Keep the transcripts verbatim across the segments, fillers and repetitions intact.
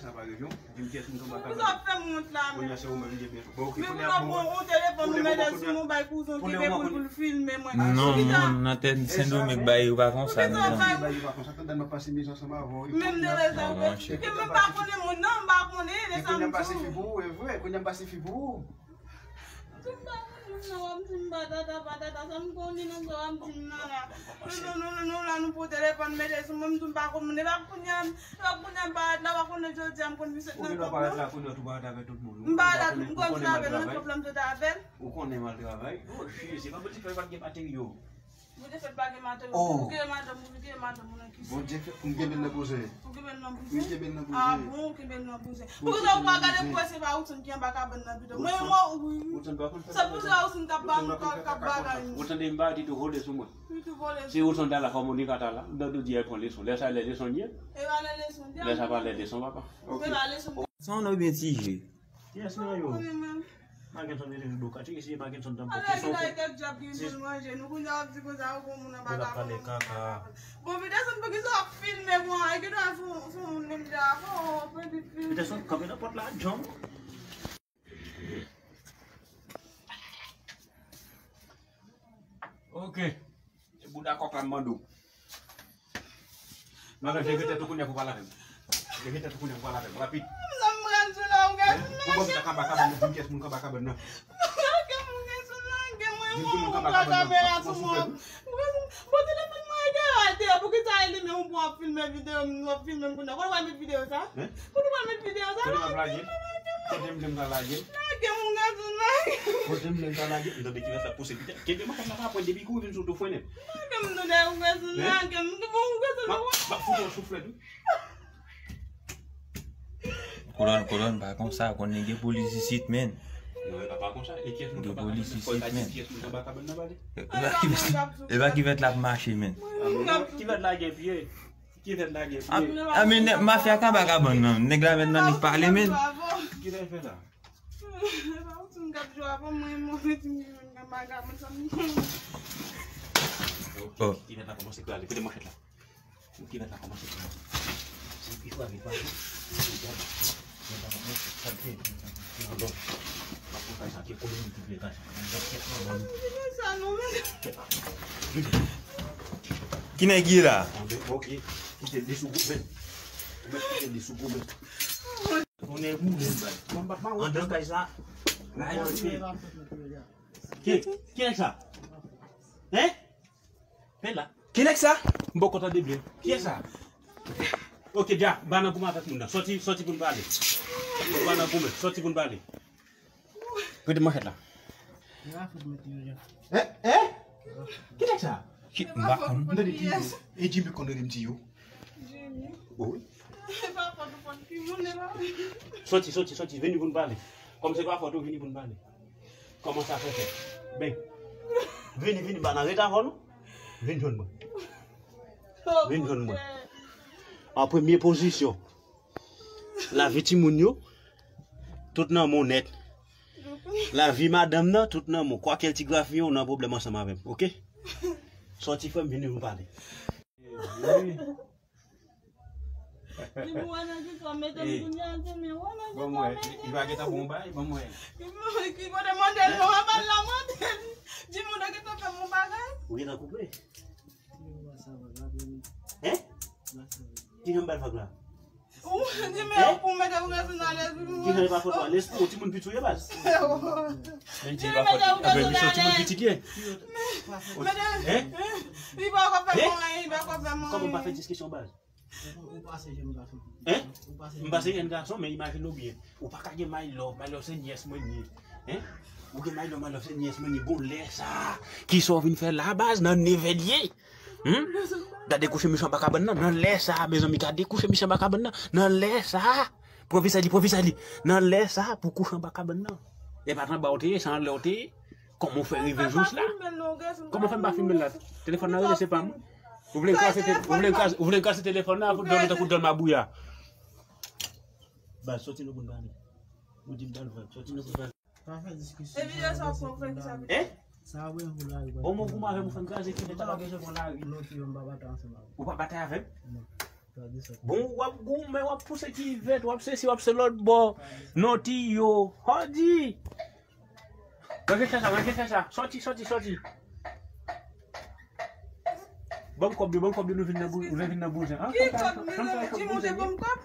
Pou sa ap fè m wont la menm. Bon, ok, men pou sa pran yon telefòn ou mete sou mwen bay kouzen w kenbe pou l filme mwen. Non, non, nan tè Sendomeng bagay yo pa konsa, non. Menm de lè sa, ke m pa konnen moun nan, m pa konnen lè sa m tou. M tou m pa konn moun nan, w ap di m patata, patata, sa m konnen nan sa w ap di m nan la. Nou, nou, nou, nou, nou la, nou pran telefòn, mete sou mwen, m tou m pa konn moun. E pa kounye a, e pa kounye a m parèt la, w a konnen jodi a m konn misye nan kòb la. M parèt la, m konn sot avè l, nan kòb la m sot avè l. Ou konnen m al travay. Oh, shit, se pa pou di fè pa t gen materyo. Bondye fè l pa gen materyo. Ou gen madanm ou, ou gen madanm ou nan kisa? Bondye fè pou m kenbe l nan bouzen. Ou kenbe l nan bouzen? Wi, m kenbe l nan bouzen. Ah bon, ou kenbe l nan bouzen. Poukisa ou pa gade pou wè se pa Woodson ki anba kabann nan pito? Mwen, mwen, wi. Sa pou sa Woodson k ap ba nou, k ap bagay nou. Ou tande m pa di tou vole sou mwen. Wi, tou vole sou mwen. Si Woodson ta la, kòm Monica ta la, dan dou di al pran leson. Lè sa lè leson ye. E pa lè leson, lè sa pa lè leson, papa. Se pa leson. Sa w nan byen ti je. Yes, nan yo. Magenson rete ribo kati, si Magenson tanpò. Ale ki la kèk djab gen pou l manje. Nou kounye a w ap di konsa ou gon moun anba kabann. Pale kaka. Bon, Peterson, poukisa w ap filme mwen? E ki dwa sou, sou moun menm jan. Oh, petit filme. Peterson, kanpe nan pòt la, John. Ok. E bouda kòk la m mande w. Non, non, leve tèt ou kounye a pou pale avè m. Leve tèt ou kounye a pou pale avè m. Rapid. Sa m pral sou la, ou gen. Pou bon, sa kaba kaba, nou vin kès moun kaba kaba nan. Gen moun gen sou la, gen mwen, mwen, mwen, kamera sou mwen. Bon, telefòn mwen, e de a, e de a, poukisa e li menm ou pran ap filme videyo m, w ap filme m kounye a? Kote w al met videyo sa? Kote w al met videyo sa? Kote m ap lage? Kote m di m ka lage? Lage m, gason, lage. Kote m di m ka lage? M tande ki fè sa pouse pita. Kenbe manchèt la pa pran depi kou vin sou tou fwennen. Lage m, tande, ou gason, lage m. Bon, ou gason, m ap fout yon souflèt, wi. Kolòn, kolòn, pa konsa, konnen gen polis isit, men. Non, e pa, pa konsa. E kiyès moun ki anba kabann nan? Gen polis isit, men. Kiyès moun ki anba kabann nan, pale? E pa ki fèt, e pa ki fèt l ap mache, men. Ki fèt la gen pye? Ki fèt la gen pye? A, a, men nèg mafya k anba kabann nan. Nèg la met nan nèg pale, men. Ki sa l fè la? Oh. Ki fèt la kòmanse krale. Kote manchèt la? Ou ki mèt la kòmanse pran. Se pi fwa, pi fwa. Ki nèg ye la? Ok. Kite li sou goumen. Ou mèt kite li sou goumen. Ou nèg ou menm bay. Andan kay sa. Ki, ki nèg sa? Hein? Pen la. Ki nèg sa? M poko tande byen. Kiyès sa? Ok, dja, ba nan goumen avèk moun nan. Sòti, sòti pou n pale. Ba nan goumen, sòti pou n pale. Rete manchèt la. Hein? Hein? Ki nèg sa? Ki, m pa konn. M tande T V. E Jimmy konn rele m Tiyo. Jimmy. Wi. E pa fòt ou, fòt ki moun e la. Sòti, sòti, sòti, vini pou n pale. Kòm se pa fòt ou, vini pou n pale. Kòman sa fè fèt? Ben, vini, vini, pa nan reta avè nou. Vin jwenn mwen. Vin jwenn mwen. An premye pozisyon, lavi timoun yo, tout nan men w nèt. Lavi madanm nan, tout nan men w. Kwakèl ti grafiyen, ou nan pwoblèm ansanm avè m, oke? Sòti frè m, vini nou pale. Li pou wè nan ki sòm mete m kounye a, se men wè nan ki sòm mete m. Li pa gentan bon bay, ban m wè. Ki kote mande l non, a bal la mande l. Di moun nan gentan fè m yon bagay. Ou gentan koupe? Hein? Ki jan m bal vag la? Ou di men ou pou mete ou gen sou nan lèz. Ki jan li pa fòt la? Lespri, yon timoun piti ou ye baz. Men di li pa fòt. Apre misye yon timoun piti li ye. Hein? Li pa ka fè mwen, li pa ka fè mwen. Kòman m pa fè diskisyon baz? Ou pase jèn gason. Hein? M pase jèn gason, men imajine w byen. Ou pa ka gen my love, my love se nyès mwen li ye. Hein? Ou gen my love, my love se nyès mwen li ye. Bon, lè sa, kisa w vin fè la baz nan nevè li ye? Hmm? Gade kouche misye anba kabann nan, nan lè sa, mezanmi, gade kouche misye anba kabann nan, nan lè sa. Pwofesè li, pwofesè li, nan lè sa, pou kouche anba kabann nan. E pa t anba w te ye, se anlè w te ye. Kòman w fè rive jous la? Kòman fè m pa filme l la? Telefòn nan rele, se pa m. Ou vle n krase te-, ou vle n krase, ou vle n krase telefòn nan, pou dòmi tankou dòmi abouya. Baz, sòti nou pou n pale. Ou di m pral vag, sòti nou pou n pale. Pa fè diskisyon. E videyo sa w pran fè ki sa? Hein? Sa w pran pou lari. Bon, mwen goumen avè m, ou fè m kraze, ki lè ta pa bezwen pran lari. Ou pa batay avè m? Non. Bon, w ap goumen, w ap pouse kivèt, w ap sesi, w ap se lòt bò. Non, Tiyo. Hòdi! Manje chè sa, manje chè sa. Sòti, sòti, sòti. Ban m kòb yo, ban m kòb yo, nou vin nan bou-, nou vin nan bouzen. Ki kòb? Jimmy, ou te ban m kòb?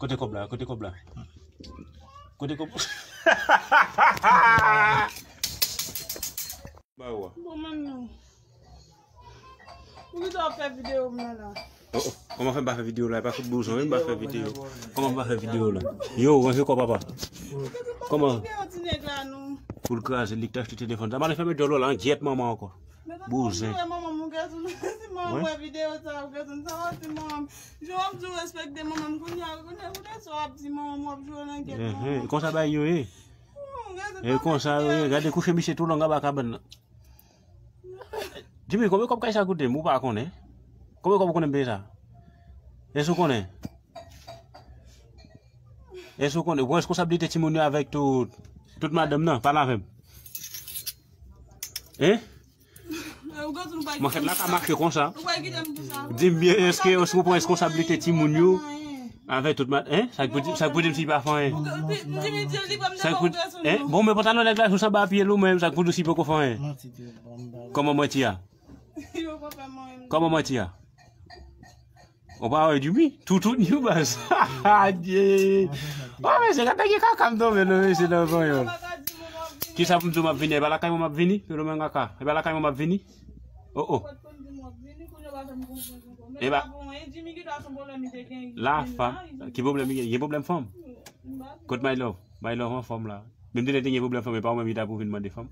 Kote kòb la? Kote kòb la? Kote kòb? Ba ou a. Bon, manmi. Poukisa w ap fè videyo m nan la? Oh, oh. Kòman fè m pa fè videyo la? E pa fout bouzon wi, m pa fè videyo. Kòman m pa fè videyo la? Yo, ranje kò papa. Kòman? Pou l kraze, li k te achte telefòn sa. M ale fèmen djòl ou la, an gyèt manman ankò. Bouzen. Konsa bagay yo ye. E konsa yo ye. Gade kouche misye tou long anba kabann nan. Jimmy, konbyen kòb kay sa koute m? Ou pa konnen? Konbyen kòb ou konnen m peye sa? Èske ou konnen? Èske ou konnen? Ou pran reskonsablite timoun yo avèk tout, tout madanm nan? Pale avè m. Hein? Mwen fèt la ka mache konsa. Di m byen, èske, èske ou pran reskonsablite timoun yo? Avèk tout ma-, hein? Sa k pou di, sa k pou di m si li pa fè anyen? Sa k pou, hein? Bon, men pantalon nèg la sou sanba pye l ou menm, sa k pou di si poko fè anyen? Kòman manti a? Kòman manti a? Ou pa wè Jimmy? Toutouni baz. Adye. Oh, mesye, gade ki kaka m tonbe, non, mesye, nan panyòl. Kisa pou m di w m ap vini? E pa lakay mwen m ap vini? Yo, mwen kaka. E pa lakay mwen m ap vini? Oh, oh. E pa. La, fanm. Ki pwoblèm li gen? Gen pwoblèm fanm? Kot my love? My love anfòm la. Menm de lè te gen pwoblèm fanm, e pa ou menm ki ta pou vin mande fanm.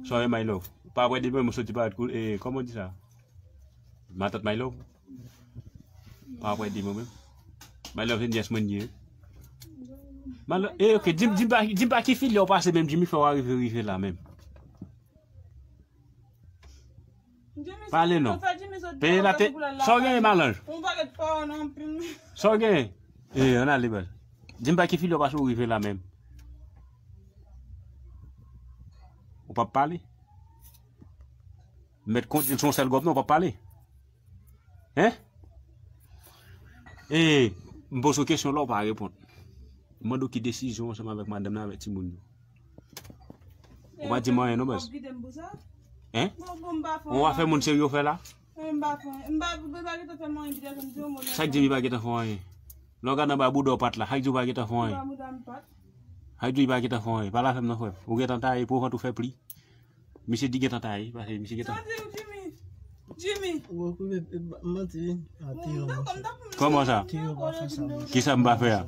Sorry, my love. Pa apre demen, mwen soti pa, e, kòman w di sa? Matant my love. Pa apre demen menm. My love se nyès mwen ye. My love, e, ok, di m, di m pa, di m pa ki filè w pase menm, Jimmy fè w arive rive la menm. Pale non. Peye la te. Sa w genyen, malanj? Sa w genyen? E, ann ale, baz. Di m pa ki filè w pase w rive la menm. Ou p ap pale? Mèt kondil sou yon sèl gòb, non, ou p ap pale? Hein? E, m poze w kesyon la, ou pa reponn. M mande w ki desizyon ansanm avèk madanm nan, avèk timoun yo. Ou pa di m anyen non, baz. Hein? Ou pa fè moun serye w fè la? Sa k di m li pa gentan fè anyen? Lè w gade anba bouda w pat la, sa k di w pa gentan fè anyen? Sa k di w pa gentan fè anyen? Pale avè m non, frè m. Ou gentan taye, pou vant ou fè pli. Misye di gentan taye, paske misye gentan. Sa di w, Jimmy? Jimmy. Ou okipe, e, ba-, manti, wi. A, Théo, m pa fè sa. Kòman sa? Théo, pa fè sa, non. Kisa m pa fè a?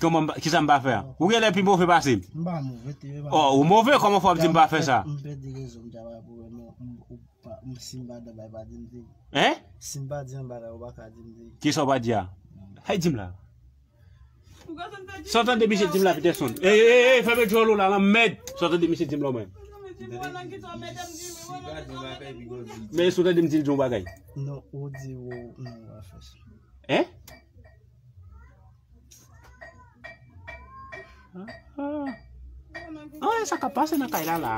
Kòman m pa, kisa m pa fè a? Ou genlè pi move pase m. M pa move, Théo, pa move. Oh, ou move, kòman fò w ap di m pa fè sa? M pèdi rezon, m ta va pou wè, non, m, ou pa, m, si m pa dan bay, pa di m di. Hein? Si m pa di anba la, ou pa ka di m di. Kisa w pa di a? Hay di m la. Sa w tande misye di m la, Peterson? Ey, ey, ey, fèmen djòl ou la, lanmèd. Sa w tande misye di m la, mwen? Men sa w tande m di l di yon bagay? Non, ou di ou, non, ou pa fè sa. Hein? Ah, ah. Ah, e sa k ap pase nan kay la, la?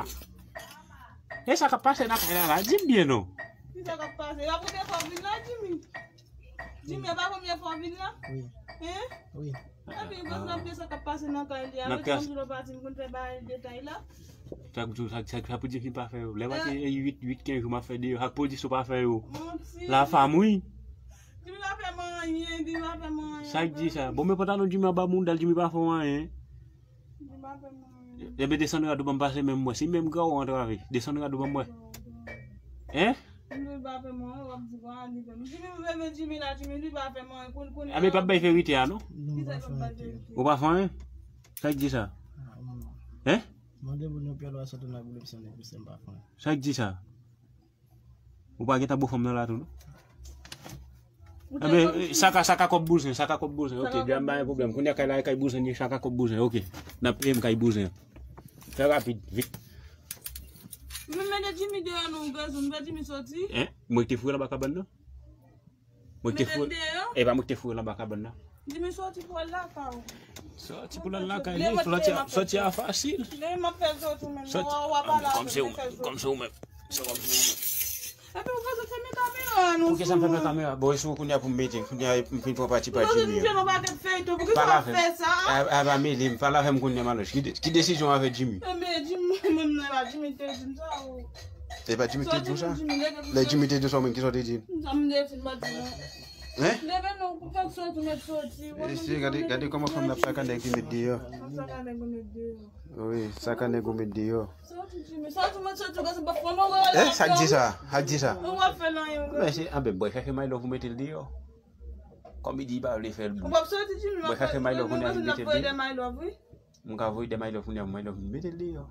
E sa k ap pase nan kay la, la? Di m byen, non. Ki sa k ap pase? Y ap rete fò vin la, Jimmy? Jimmy, e pa premye fwa w vin la? Wi. Hein? Wi. Epi, gwo zanmi, sa k ap pase nan kay li a? Lòt janm sou lòt pati, m konn fè bagay detay la. Sa k di, sa, sa, sa pou di ki pa fè yo. Lè pa te uit, uit, kenz jou m ap fè deyò. Sa k pou di si w pa fè yo? Manti. La fam, wi. Jimmy pa fè m anyen, Jimmy pa fè m anyen. Sa k di sa? Bon, men pantalon Jimmy anba mouda l, Jimmy pa fè w anyen. Jimmy pa fè m anyen. Ebyen, desann rad ou ban m pase men m wè. Si menm gran ou antrave, desann rad ou ban m wè. Hein? Jimmy pa fè m anyen, w ap di kwa li fè m. Jimmy, m renmen Jimmy la, Jimmy, li pa fè m anyen. Koun, koun. A, men pa bay verite a, non? Ki sa k ap bay verite? Ou pa fè anyen? Sa k di sa? Hein? Mande moun yo pyè lwa sot nan boule m sende pou se m pa fè anyen. Sa k di sa? Ou pa gentan bo fanm nan la tou, non? Ebyen, sa ka, sa ka kòb bouzen, sa ka kòb bouzen. Ok, byen, m pa gen pwoblèm. Kounye a kay la, kay bouzen, sa ka kòb bouzen. Ok, n ap peye m kay bouzen. Fè rapid, vit. Men mete Jimmy deyò non, gazon, fè Jimmy soti. Hein? Mwen ki te foure l anba kabann nan? Mwen ki te foure l? E pa mwen ki te foure l anba kabann nan? Jimmy, soti pou al lakay ou. Soti pou al lakay li, soti a, soti a fasil. Lè m ap fè soti ou menm, soti, w ap pale avè m, kòm se ou menm, kòm se ou menm. Se kòm se ou menm. Epi ou bezwen fèmen kamera nou. Poukisa m fèmen kamera? Bon, e sou kounye a pou m mete, kounye a m fin pran pati pa Jimmy. Jimmy, nou pa gen feyton, poukisa w ap fè sa? A, a, pa mele m, pale avè m kounye a, Maloch. Ki de-, ki desizyon avè Jimmy? Enben, Jimmy, menm nan la, Jimmy te di m sa, o. E pa Jimmy te di w sa? Lè Jimmy te di w sa, ou menm, kisa w te di? Sa m te di, m pa di non. Hein? Leve non, pou fèk soti, mèt soti. E si, gade, gade kòman fanm nan ap saka nèg li met deyò. Ap saka nèg ou met deyò. Wi, saka nèg ou met deyò. Soti, Jimmy, soti, mèt soti, gade, pa fò non, wè, eh, sa k di sa? Sa k di sa? Ou pa fè l anyen, wè. Men se, anben, bwè chache My Love ou mete l deyò. Kòm li di li pa vle fè l bri. Ou p ap soti, Jimmy, bwè chache My Love ou mete l deyò. Mwen ka voye de My Love, wi. Mwen ka voye de My Love, kounye a, My Love, mete l deyò.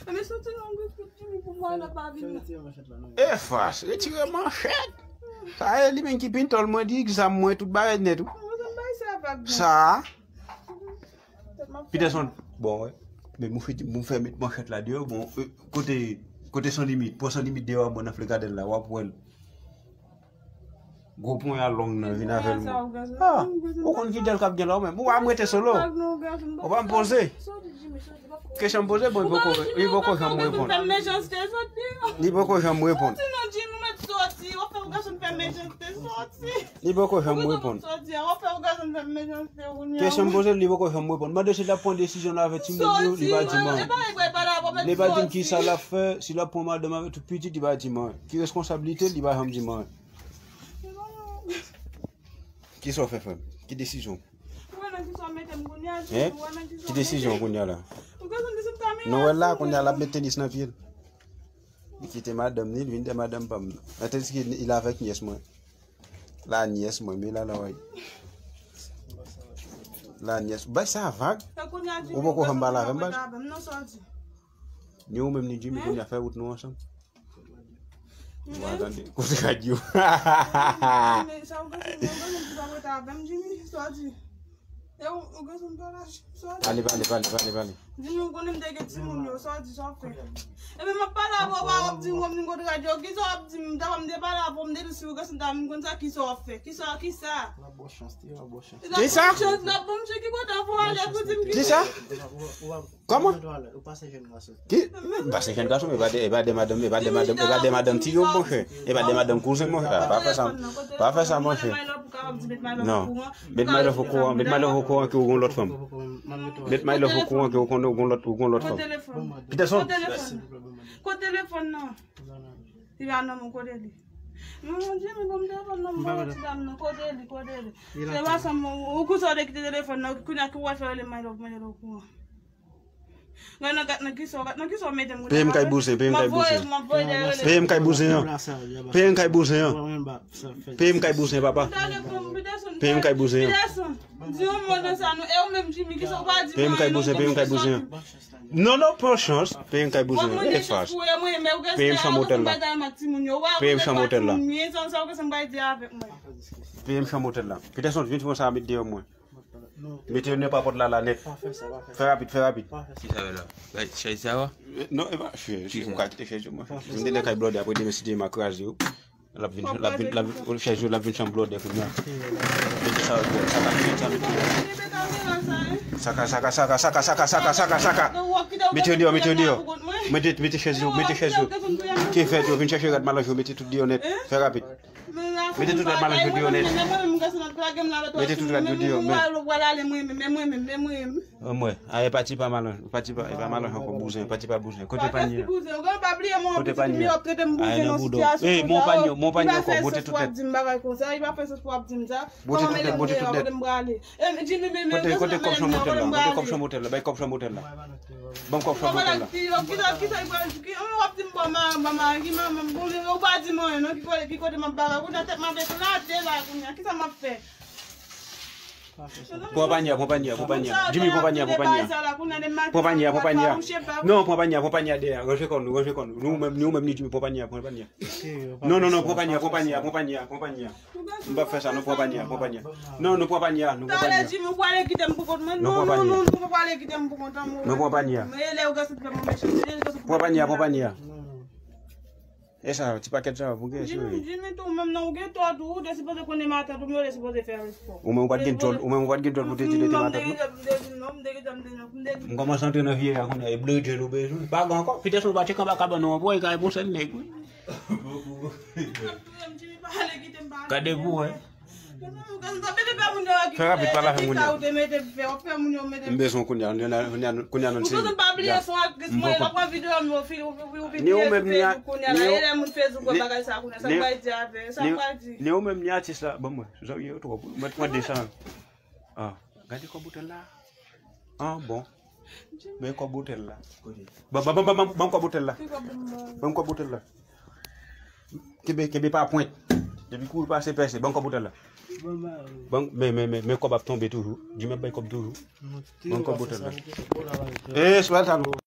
Ebyen, soti nan gwo kout Jimmy pou mwen, lè pa vini. E fas, retire manchèt. Sa e li menm ki pintòl mwen, di egzam mwen, tout bagay nèt, wi. Mwen, sa m bay sa vag, non. Sa. Peterson, bon, wè. Men mwen fè, mwen fè met manchèt la deyò, bon, euh, kote, kote San Limit, pran San Limit deyò, mwen nan Flegadèl la, w ap wè l. Gwo ponya long nan vin avè l. Ah, ou konn ki dèl k ap gen la ou menm. Ou pa m rete solo. Ou pa m poze. Kesyon m poze, bon, li poko, li poko janm reponn. Li poko janm reponn. Li poko janm reponn. Kesyon m poze, li poko janm reponn. Mande si l ap pran desizyon la avè timoun yo, li pa di m anyen. Li pa di m kisa l ap fè, si l ap pran madanm avè tout pitit, li pa di m anyen. Ki responsablite l, li pa janm di m anyen. Kisa w fè, frè m? Ki desizyon? Hein? Ki desizyon kounye a la? Nou wè l la, kounye a l ap met tenis nan pye l. Li kite madanm ni, li vin de madanm pa m nan. Tandiske li avèk nyès mwen. La nyès mwen, men la la wè. La nyès. Bay sa vag. Ou poko janm pale avè m, baz. Ni ou menm ni Jimmy, kounye a fè wout nou ansanm. Wa tande, kote radyo. Jimmy, sa ou gentan, ou gentan ki pa rete avè m, Jimmy, sa w di? E ou, ou gentan pa la, sa w di? Pale, pale, pale, pale, pale. Jimmy, ou konnen m te gen timoun yo, sa w di, sa w fè? Ebyen, m ap pale avè w, w ap di m, w ap vin kote radyo, kisa w ap di m? Dapre m te pale avè w, m te di si ou gentan ta vin konn sa, kisa w ap fè? Kisa, kisa? W ap bon chans, w ap bon chans. Kisa? W ap bon chans, w ap bon chans, ki kote w ale pou di m kisa? Kisa? Kòman? Ou pase jèn gason. Ki? M pase jèn gason, men e pa de, e pa de madanm, e pa de madanm, e pa de madanm ti yo, monchè. E pa de madanm kouzen, monchè. Ah, pa fè sa, pa fè sa, monchè. Non. Met My Love okouran, met My Love okouran ke ou gon lòt fanm. Met My Love okouran ke ou konn, ou gon lòt, ou gon lòt fanm. Peterson. Kote telefòn nan? Li pa nan men, kote li? Non, Jimmy, ban m telefòn nan, ban ti dam nan, kote li, kote li? Se pa sa, ou konsa w te kite telefòn nan, kounye a ki w al fè rele My Love, mete l okouran. Gad nan, gad nan kisa, gad nan kisa w mete m. Peye m kay bouzen, peye m kay bouzen. Peye m kay bouzen an. Peye m kay bouzen an. Peye m kay bouzen, papa. Peye m kay bouzen an. Di yon mo nan sa, nou, e ou menm, Jimmy, kisa w pa di? Peye m kay bouzen, peye m kay bouzen an. Non, non, pran chans. Peye m kay bouzen an. E fas. Peye m chanm otèl la. Peye m chanm otèl la. Peye m chanm otèl la. Peterson, vin fè yon sa met deyò mwen. Mete yo nan papòt la, la nèt. Fè rapid, fè rapid. Ki sa yo la? Bay chèz sa yo? Non, e pa chèz. Ou ka kite chèz yo, mwen. Vin de nan kay blòdè, apre demen si Dye vle m a kraze yo. L ap vin, l ap vin, l ap vin, chèz yo, l ap vin chanm blòdè kounye a. Mete sa yo deyò, saka, mete sa, mete yo. Saka, saka, saka, saka. Mete yo deyò, mete yo deyò. Mete, mete chèz yo, mete chèz yo. Kevèt yo, vin chèche rad malanj yo, mete tout deyò nèt. Fè rapid. Mete tout rad malanj yo deyò nèt. Mete tout rad yo deyò, men. Mwen, a, e pati pa malanj, pati pa, e pa malanj ankò, bouzen, pati pa bouzen. Kote panye a? Kote panye a? A, e nan bouda w. E, mon panye, mon panye ankò, bote tout nèt. Bote tout nèt, bote tout nèt. Kote, kote kòb chanm otèl la? Kote kòb chanm otèl la? Bay kòb chanm otèl la. Ban m kòb chanm otèl la. Kisa, kisa, kisa, ki, w ap di m bon, ma, ma, ma, ki manman m, bon, ou pa di m anyen, non, ki kote, ki kote m ap bagay, kounye a tèt m ap eklate la, kounye a, kisa m ap fè? Pran panye a, pran panye a, pran panye a. Jimmy, pran panye a, pran panye a. Pran panye a, pran panye a. Non, pran panye a, pran panye a dèyè. Ranje kò nou, ranje kò nou. Nou menm, nou menm ni Jimmy, pran panye a, pran panye a. Non, non, non, pran panye a, pran panye a, pran panye a, pran panye a. M p ap fè sa, nou pran panye a, pran panye a. Non, nou pran panye a, nou pran panye a. Talè Jimmy, ou prale kite m pou kont mwen. Nou pran panye a. Non, non, non, ou prale kite m pou kont mwen. Nou pran panye a. Men e lè ou gentan fè mwen mechanste, e lè ou gentan fè mwen mechanste. Pran panye a, pran panye a. E sa, ti pakèt sa, pou gen Jimmy, sou. Jimmy tou, menm nan ou gen tò tou, ou te sipoze konnen matant ou, men ou te sipoze fè respò. Ou menm ou pa t gen djòl, ou menm ou pa t gen djòl pou te di li te matant ou. M kòmanse antre nan vye a kounye a, e blodjèl ou bezwen. Pa gen ankò, pitèt ou pa tcheke anba kabann ou ankò, e ka bon sèl nèg wi. Gade pou wè. Fè rapid, pale avè moun yo. M bezwen kounye a, kounye a, kounye a, kounye a nou se. Ni ou menm, ni a, ni, ni ou menm, ni atis la. Ban mwen, zanmi yo twòp. Mwen pran de san. Ah, gade kòb otèl la. Ah, bon. Men kòb otèl la. Ban, ban, ban, ban, ban, ban kòb otèl la. Ban kòb otèl la. Kenbe, kenbe pa pwent. Depi kouri pase pèse, ban kòb otèl la. Ban, men, men, men, men kòb ap tonbe toujou. Di men bay kòb toujou. Ban kòb otèl la. Eh, sou sa nou.